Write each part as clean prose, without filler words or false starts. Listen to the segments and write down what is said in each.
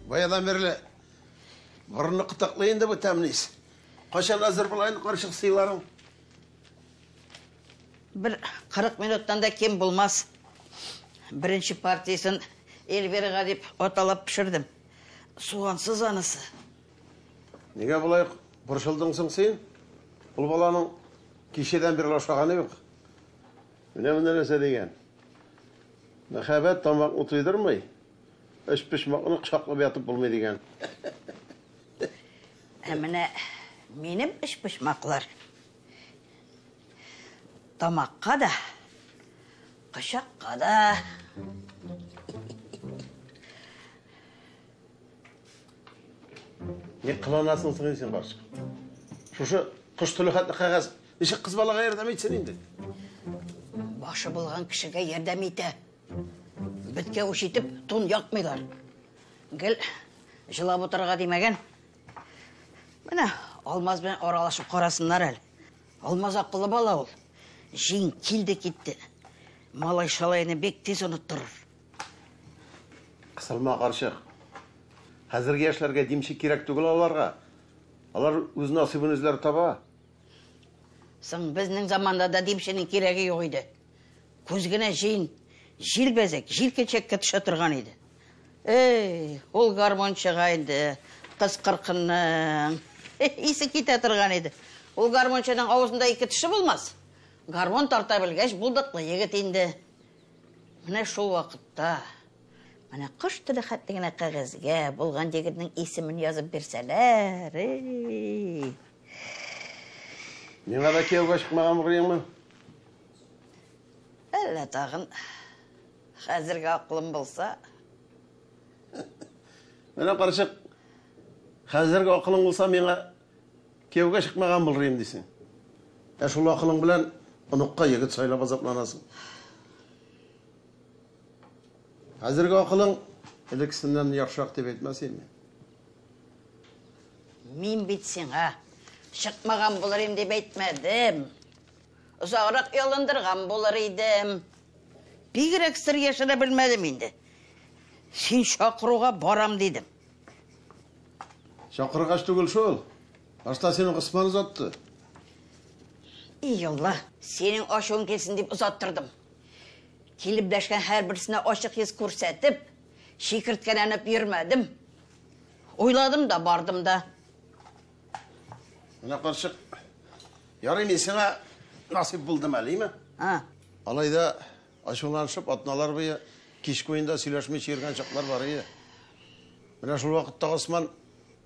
Баядан бирле борынны кытыклый инде бу тәмле ис. Кайчан әзер була инде карчык сыйларың? Бер 40 минуттан да ким булмас. Беренче партиясен Эльвирага дип аталап пешердем. Сугансыз анысы. Нигә болай борчылдың соң син? Ул баланың кичәдән бирле ашаганы юк. Менә монда нәрсә дигән. Мәхәббәт тамакны туйдырмый, өчпочмакны кочаклап ятып булмый дигән. Ә менә минем өчпочмаклар тамакка да, кочакка да. Ни кыланасың соң син, карчык? Шушы кош теле хәтле кәгазь ничек кыз балага ярдәм итсен инде? Башы булган кешегә ярдәм итә. Беткә үч итеп тун якмыйлар. Гел җылап утырырга димәгән. Менә Алмаз белән аралашып карасыннар әле. Алмаз акыллы бала ул. Җиң килде китте. Малай шалайны бик тиз оныттырыр. Кысылма, карчык. Хәзерге яшьләргә димче кирәк түгел аларга. Алар үз насыйбын үзләре таба. Соң безнең заманда да димченең кирәге юк иде. Күз генә җыен, җилбәзәк, җилкенчәккә төшә торган иде. Эй, ул гармунчыга инде кыз кыркынның исе китә торган иде. Ул гармунчының авызында ике теше булмас. Гармун тарта белгәч, булдыклы егет инде. Менә шул вакытта, менә кош теле хәтле генә кәгазьгә булган егетнең исемен язып бирсәләр, эй. Миңа да кияүгә чыкмаган булырыңмы? Әллә тагын хәзерге акылым булса. Менә карчык, хәзерге акылың булса миңа кияүгә чыкмаган булырым дисең. Ә шул акылың белән оныкка егет сайлап азапланасың. Хәзерге акылың элеккесеннән яхшырак дип әйтмәс идем. Мин бит сиңа чыкмаган булыр идем дип әйтмәдем. Озаграк ялындырган булыр идем. Бигрәк сер яшерә белмәдем инде. Син чакыруга барам дидем. Чакыргач түгел шул. Башта сине Госман озатты. И Алла, синең ачуың килсен дип озаттырдым. Килеп дәшкән һәрберсенә ачык йөз күрсәтеп, чикерткәләнеп йөрмәдем. Уйладым да, бардым да. Менә карчык, ярый мин сиңа насыйп булдым әле, име? А. Алай да ачуланышып атналар буе кичке уенда сөйләшмичә йөргән чаклар бар иде. Менә шул вакытта Госман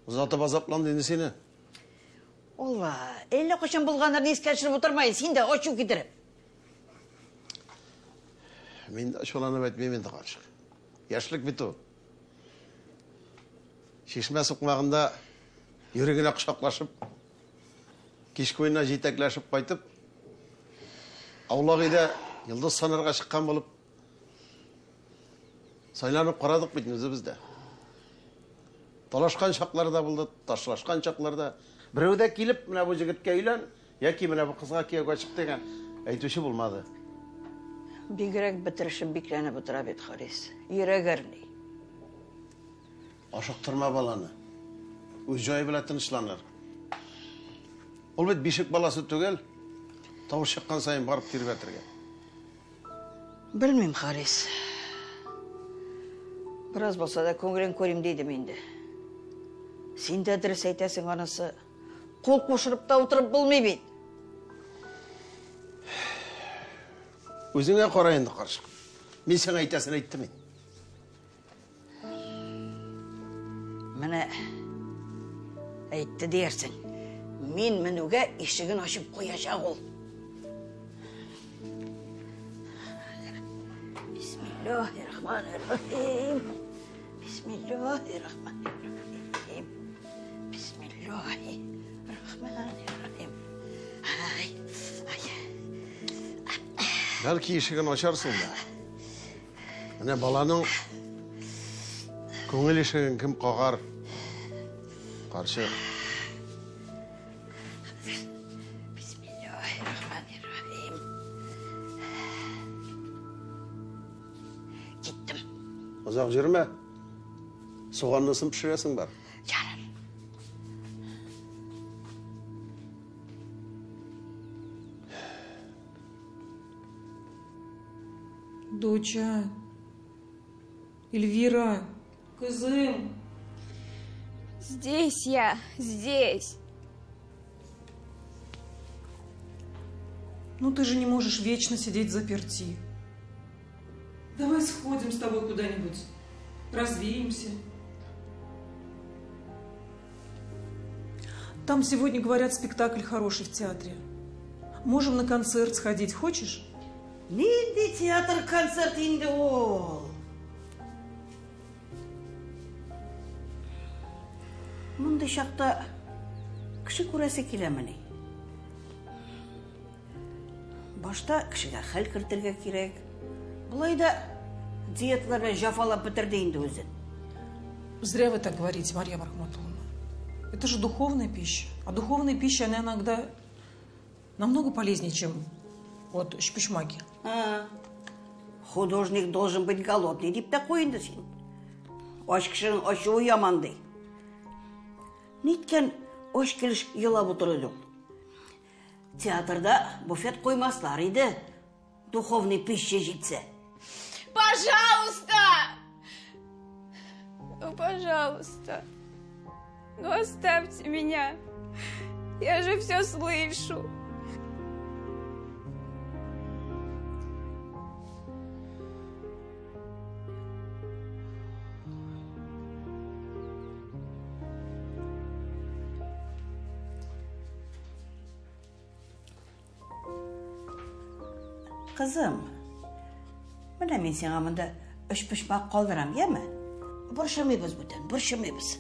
озатып азапланды инде сине. Алла, әллә кайчан булганнарны искә төшереп утырма, син дә ачу китереп. Мин дә ачуланып әйтмим инде, карчык. Яшьлек бит ул. Чишмә сукмагында йөри генә кочаклашып, кичке уеннан җитәкләшеп кайтып, аулак өйдә йолдыз санарга чыккан булып, сайланып карадык бит үзебез дә. Талашкан чаклар да булды, ташлашкан чаклар да. Берәү дә килеп, менә бу җегеткә өйлән, яки менә бу кызга кияүгә чык дигән әйтүче булмады. Бигрәк бетерешеп бикләнеп утыра бит Харис. Йөрәк әрни. Ашыктырма баланы. Үз җае белән тынычланыр. Ул бит бишек баласы түгел, тавыш чыккан саен барып тирбәтергә. Белмим, Харис. Бераз булса да күңелен күрим дидем инде. Син дә дөрес әйтәсең анысы. Кул кушырып та утырып булмый бит. Үзеңә кара инде, карчык. Мин сиңа әйтәсен әйттем инде. Менә әйтте диярсең. Мин менүгә ишеген ачып куячак ул. Бисмиллаһир-рахманир-рахим. Бисмиллаһир-рахманир-рахим. Бисмиллаһир-рахманир-рахим. Ай, ай. Бәлки ишеген ачарсың да. Менә баланың күңел ишеген кем кагар? Карчык. Бисмиллаһир-рахманир-рахим. Киттем. Озак йөрмә. Суганнысын пешерәсең бар. Ярар. Доча, Эльвира, кызым. Здесь я, здесь. Ну ты же не можешь вечно сидеть взаперти. Давай сходим с тобой куда-нибудь, развеемся. Там сегодня, говорят, спектакль хороший в театре. Можем на концерт сходить, хочешь? Нинди театр концерт инде ул? Мондый чакта кеше күрәсе киләмени? Башта кешегә хәл кертергә кирәк. Болай да диеталар белән җафалап бетерде инде үзен. Зря вы так говорите, Марья Рахматулловна. Это же духовная пища. А духовная пища, она иногда намного полезнее, чем вот шпичмаки. А, художник должен быть голодный, дип тә куй инде син. Ач кешенең ачуы яман ди. Ниткән ач килеш елап утыр иде ул? Театрда буфет куймаслар иде, духовный пища җитсә. Пожалуйста! Ну, пожалуйста. Ну, оставьте меня. Я же все слышу. Кызым, менә мин сиңа монда өчпочмак калдырам, яме? Борчымыйбыз бүтән, борчымыйбыз.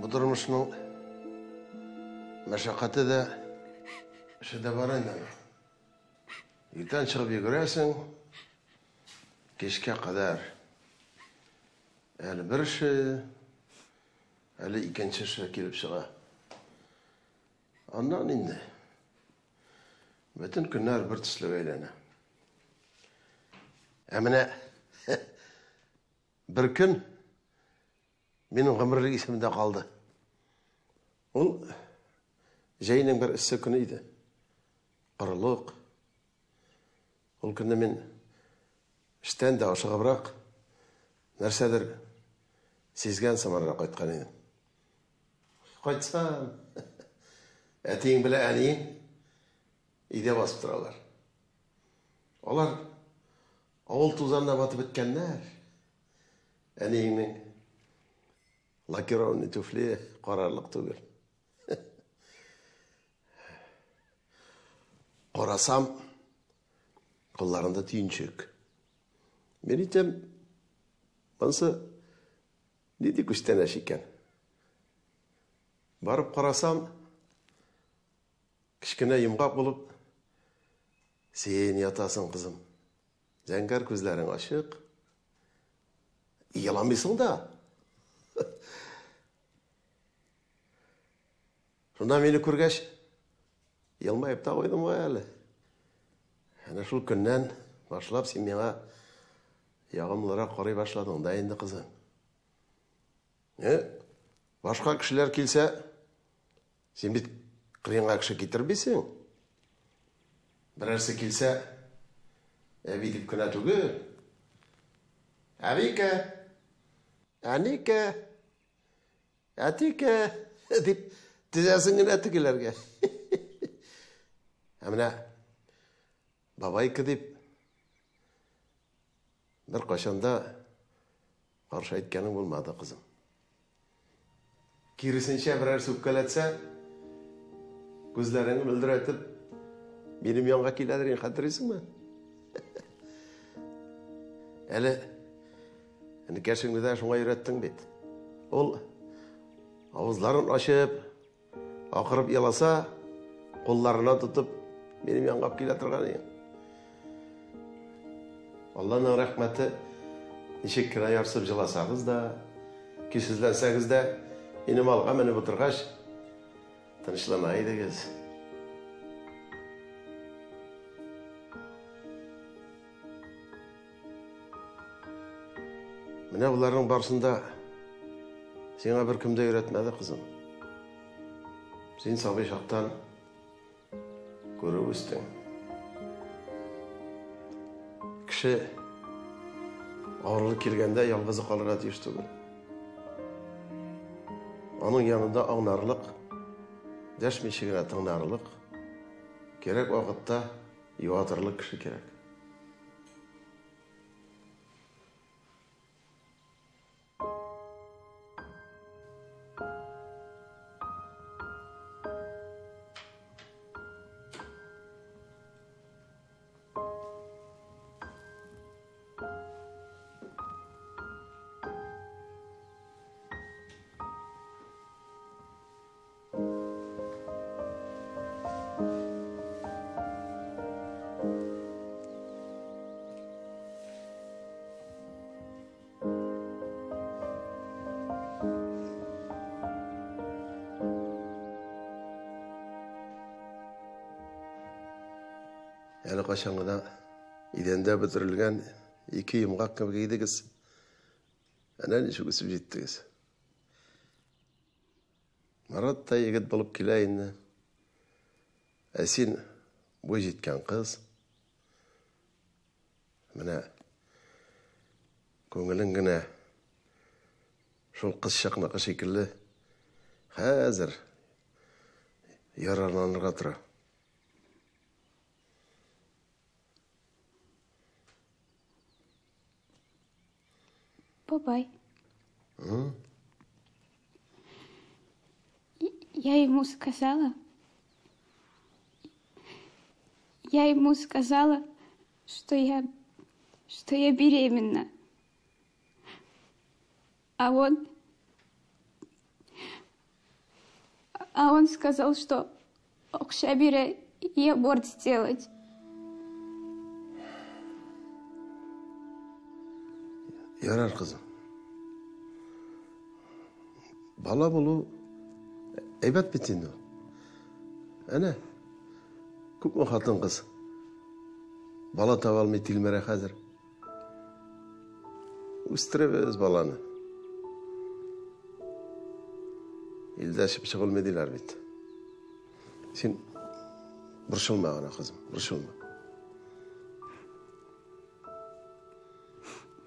Бу тормышның мәшәкате дә, эше дә бар инде. Иртән чыгып йөгерәсең, кичкә кадәр. Әле бер эше, әле икенче эше килеп чыга. Аннан инде бөтен көннәр бер төслегә әйләнә. Ә менә бер көн минем гомерлек исемдә калды. Ул җәйнең бер эссе көне иде. Корылык. Ул көнне мин эштән дә ашыгыбрак нәрсәдер сизгән сыманрак кайткан идем. Кайтсам, әтиең белән әниең өйдә басып торалар. Алар авыл тузанына батып беткәннәр. Әниеңнең лакированный туфли карарлык түгел. Карасам, кулларында төенчек. Мин әйтәм, монысы нинди күчтәнәч икән? Барып карасам, кечкенә йомгак булып, син ятасың, кызым. Зәңгәр күзләрең ачык. Еламыйсың да. Шунда мине күргәч, Елмаеп та куйдым ғой әле. Әнә шул көннән башлап син миңа ягымлырак карый башладың да инде, кызым. Башка кешеләр килсә, син бит кырыенга кеше китермисең. Берәрсе килсә, әби дип кенә түгел. Әбикә, әникә, әтикә дип тезәсең генә тегеләргә. Ә менә бабайка дип бер кайчан да каршы әйткәнең булмады, кызым. Киресенчә берәрсе үпкәләтсә, күзләреңне мөлдерәтеп, минем янга киләдер, хәтерлисеңме? Әле энекәшеңне дә шуңа өйрәттең бит. Ул авызларын ачып, акырып еласа, кулларына тотып, минем янга килә торган идең. Алланың рәхмәте, ничек кенә ярсып җыласагыз да, көйсезләнсәгез дә, минем алга менеп утыргач, тынычлана идегез. Менә боларның барысын да сиңа беркем дә өйрәтмәде, кызым. Син сабый чактан күреп үстең. Кеше авырлык килгәндә ялгызы калырга тиеш түгел. Аның янында аңларлык, дәшмичә генә тыңларлык, кирәк вакытта юатырлык кеше кирәк. Әле кайчан гына идәндә бөтерелгән ике йомгак кебек идегез. Әнә ничек үсеп җиттегез. Марат та егет булып килә инде. Ә син буй җиткән кыз. Менә күңелең генә шул кызчыкныкы шикелле хәзер ярарланырга тора. Бабай. Я ему сказала, что я беременна. А он сказал, что акча бирә и аборт сделать. Ярар, кызым. Бала булу әйбәт бит инде ул. Әнә, күпме хатын-кыз бала таба алмый тилмерә хәзер. Үстерәбез баланы. Илдә чыпчык үлми диләр бит. Син борчылма гына, кызым, борчылма.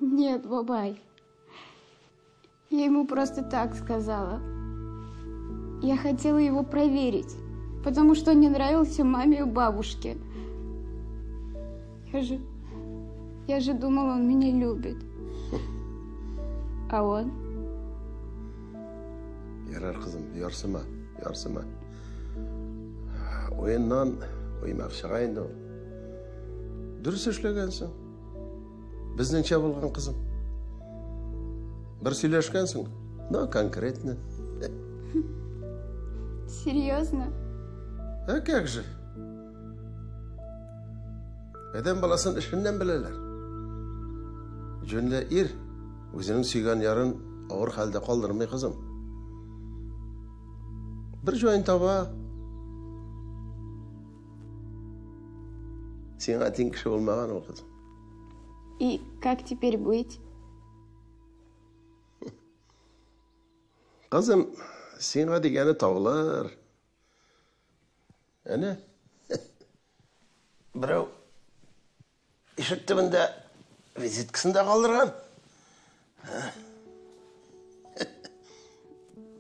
Нет, бабай. Я ему просто так сказала. Я хотела его проверить, потому что он не нравился маме и бабушке. Я же думала, он меня любит. А он? Ярар, кызым, ярсыма, ярсыма. Уеннан уймак чыга инде ул. Дөрес эшләгәнсең. Безнеңчә булган, кызым. Бер сөйләшкәнсең, но конкретно. Серьезно? А как же? Адәм баласын эшеннән беләләр. Җүнле ир үзенең сөйгән ярын авыр хәлдә калдырмый, кызым. Бер җаен таба. Сиңа тиң кеше булмаган ул, кызым. И как теперь быть? Кызым, сиңа дигәне табылыр. Әнә, берәү ишек төбендә визиткасын да калдырган.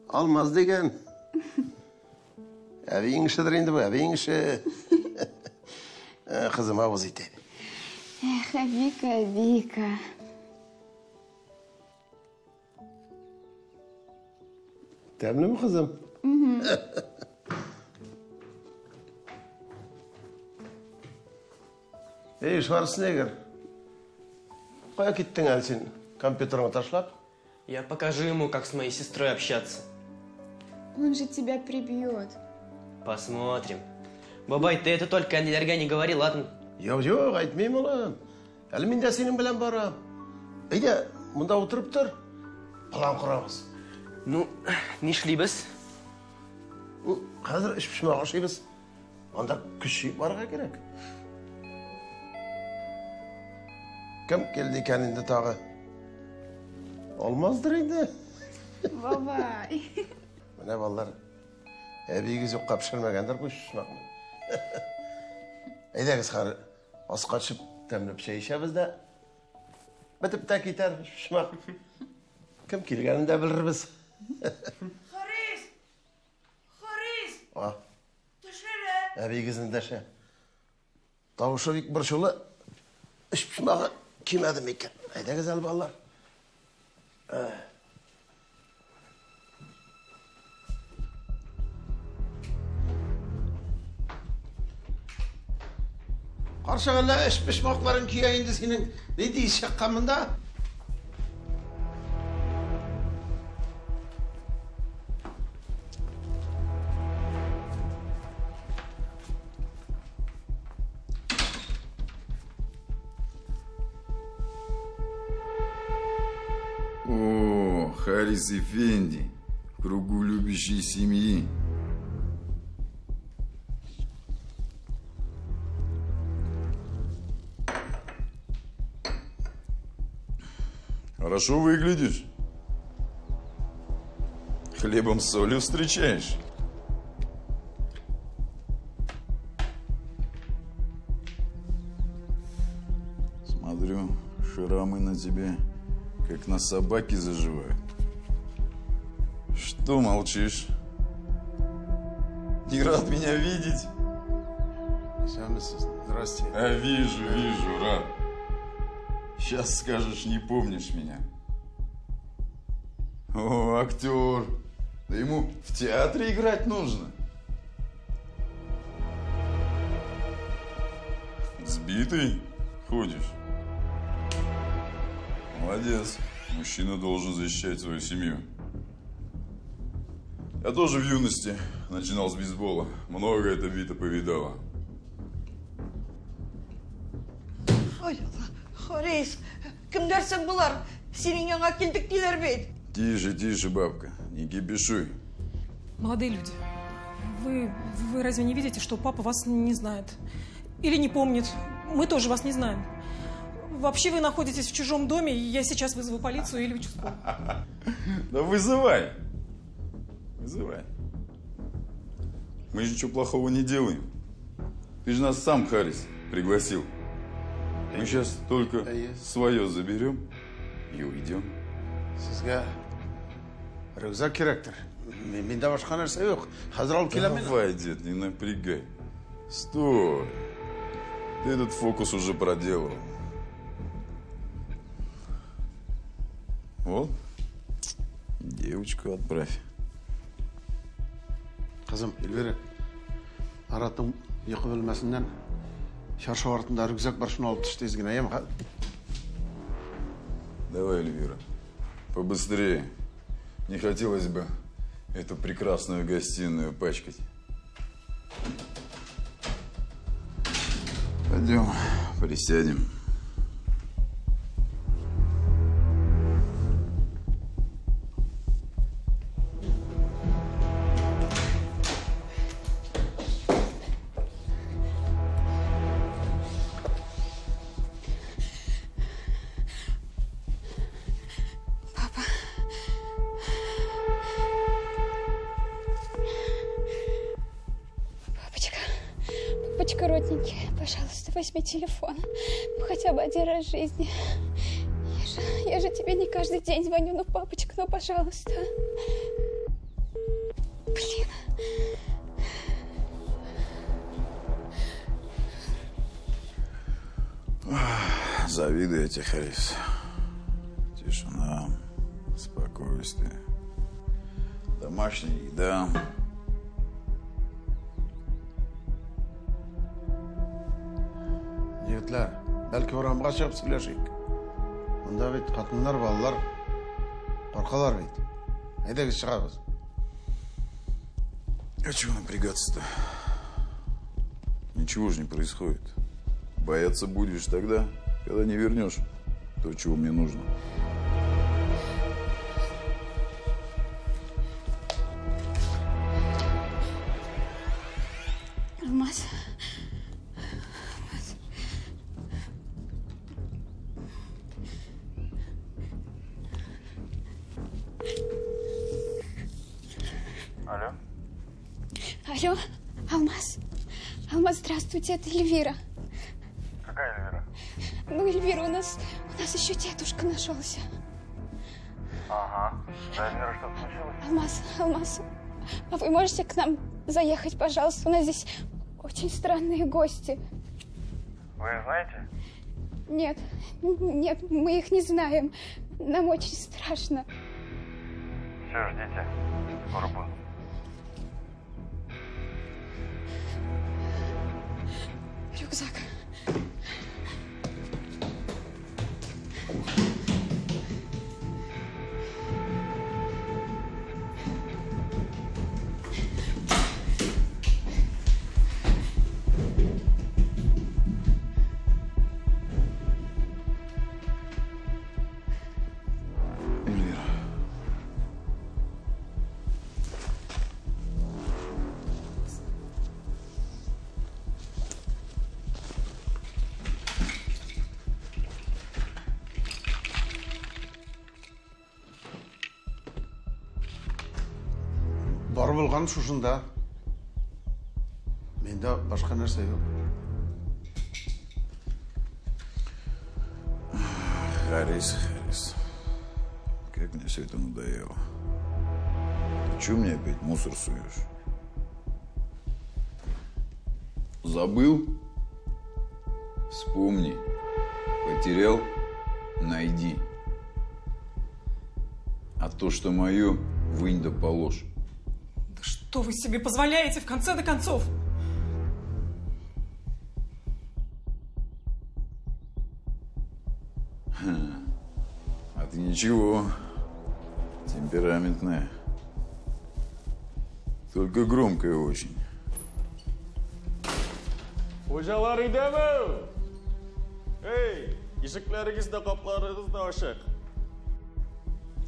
Алмаз дигән. Әбиең эшедер инде бу, әбиең эше. Кызым, авыз итә. Эх, Вика, Вика. Тәмлеме, кызым? Эй, Шварценеггер, кая киттең әле син, компьютерыңны ташлап? Я покажу ему, как с моей сестрой общаться. Он же тебя прибьет. Посмотрим. Бабай, ты это только әниләргә не говори, ладно? Юк, юк, әйтмим, улым. Әле мин дә синең белән барам. Әйдә, монда утырып тор. План корабыз. Ну, нишлибез? Хәзер өчпочмак ашыйбыз. Анда көч җыеп барырга кирәк. Кем килде икән инде тагы? Алмаздыр инде. Бабай. Менә балалар, әбиегез юкка пешермәгәндер бу өчпочмакны. Әйдәгез хәзер аска төшеп тәмләп чәй эчәбез дә. Бетеп тә китәр өчпочмак. Кем килгәнен дә белербез. Харис! Харис! А, Төшерә! әбиегез эндәшә. Тавышы бик борчулы. Өчпочмагы кимәде микән? Әйдәгез әле, балалар. Карчык, әллә өчпочмакларың көя инде синең? Нинди ис чыккан монда? О, Харис Эфенди, в кругу любящей семьи. Хорошо выглядишь. Хлебом с солью встречаешь. Смотрю, шрамы на тебе, как на собаке заживают. Что молчишь? Не рад меня видеть? Исәнмесез. Здрасте. А вижу, вижу, рад. Сейчас скажешь, не помнишь меня. О, актер. Да ему в театре играть нужно. Сбитый ходишь. Молодец. Мужчина должен защищать свою семью. Я тоже в юности начинал с бейсбола. Много это бита повидала. Ой, Харис, кемнәр соң болар? Синең янга килдек диләр бит. Тише, тише, бабка, не кипишуй. Молодые люди, вы разве не видите, что папа вас не знает? Или не помнит? Мы тоже вас не знаем. Вообще вы находитесь в чужом доме, и я сейчас вызову полицию или участкового. Да вызывай. Вызывай. Мы же ничего плохого не делаем. Ты же нас сам, Харис, пригласил. Мы сейчас только свое заберем и уйдем. Сезгә рюкзак кирәктер. Миндә башка нәрсә юк. Хәзер алып киләм мин. Давай, дед, не напрягай. Стой. Ты этот фокус уже проделал. Вот. Девочку отправь. Кызым, Эльвира, Аратның йокы бүлмәсеннән чаршау артында рюкзак бар, шуны алып төш тиз генә, яме? Давай, Эльвира, побыстрее. Не хотелось бы эту прекрасную гостиную пачкать. Пойдем, присядем. Папочка, родненький, пожалуйста, возьми телефон. Ну, хотя бы один раз в жизни. Я же тебе не каждый день звоню, ну, папочка, ну, пожалуйста. Блин. Завидую я тебе, Харис. Тишина, спокойствие, домашняя еда. Егетләр, бәлки урамга чыгып сөйләшик. Монда бит хатыннар, балалар куркалар бит. Әйдәгез чыгабыз. А чего напрягаться-то? Ничего же не происходит. Бояться будешь тогда, когда не вернешь то, чего мне нужно. Алмаз. Алмаз. Алло. Алло, Алмаз. Алмаз, здравствуйте, это Эльвира. Какая Эльвира? Ну, Эльвира, у нас еще дедушка нашелся. Ага. Да, Эльвира, что-то случилось? Алмаз, Алмаз, а вы можете к нам заехать, пожалуйста? У нас здесь очень странные гости. Вы их знаете? Нет, нет, мы их не знаем. Нам очень страшно. Все, ждите. Скоро буду. Рюкзак. Эльвира. Бар булган шушында. Миндә башка нәрсә юк. Харис, Харис, как мне все это надоело. Ты чё мне опять мусор суешь? Забыл? Вспомни. Потерял? Найди. А то, что мое, вынь да положь. Да что вы себе позволяете в конце-то концов? А ты ничего, темпераментная. Только громкая очень. Хуҗалар өйдәме? Эй, ишекләрегез дә, капкаларыгыз да ачык.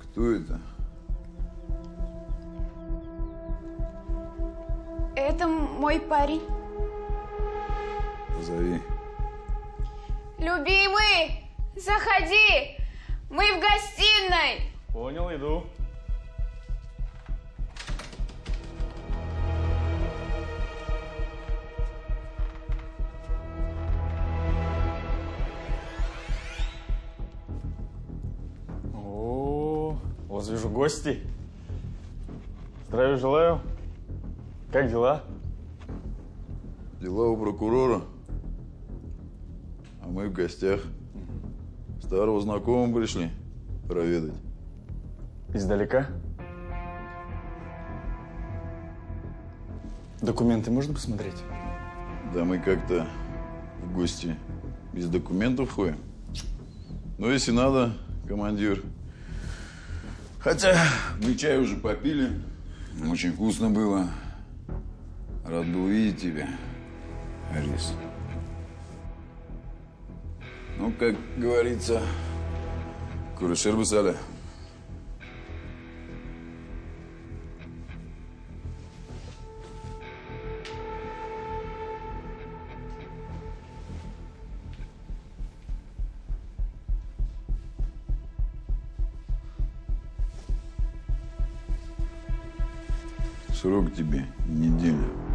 Кто это? Это мой парень. Позови. Любимый, заходи! Мы в гостиной! Понял, иду. О, у вас вижу гости. Здравия желаю. Как дела? Дела у прокурора, а мы в гостях. Старого знакомого пришли проведать. Издалека? Документы можно посмотреть? Да мы как-то в гости без документов ходим. Но если надо, командир. Хотя мы чай уже попили. Очень вкусно было. Рад был увидеть тебя, Харис. Ну, как говорится, күрешербез әле. Срок тебе неделя.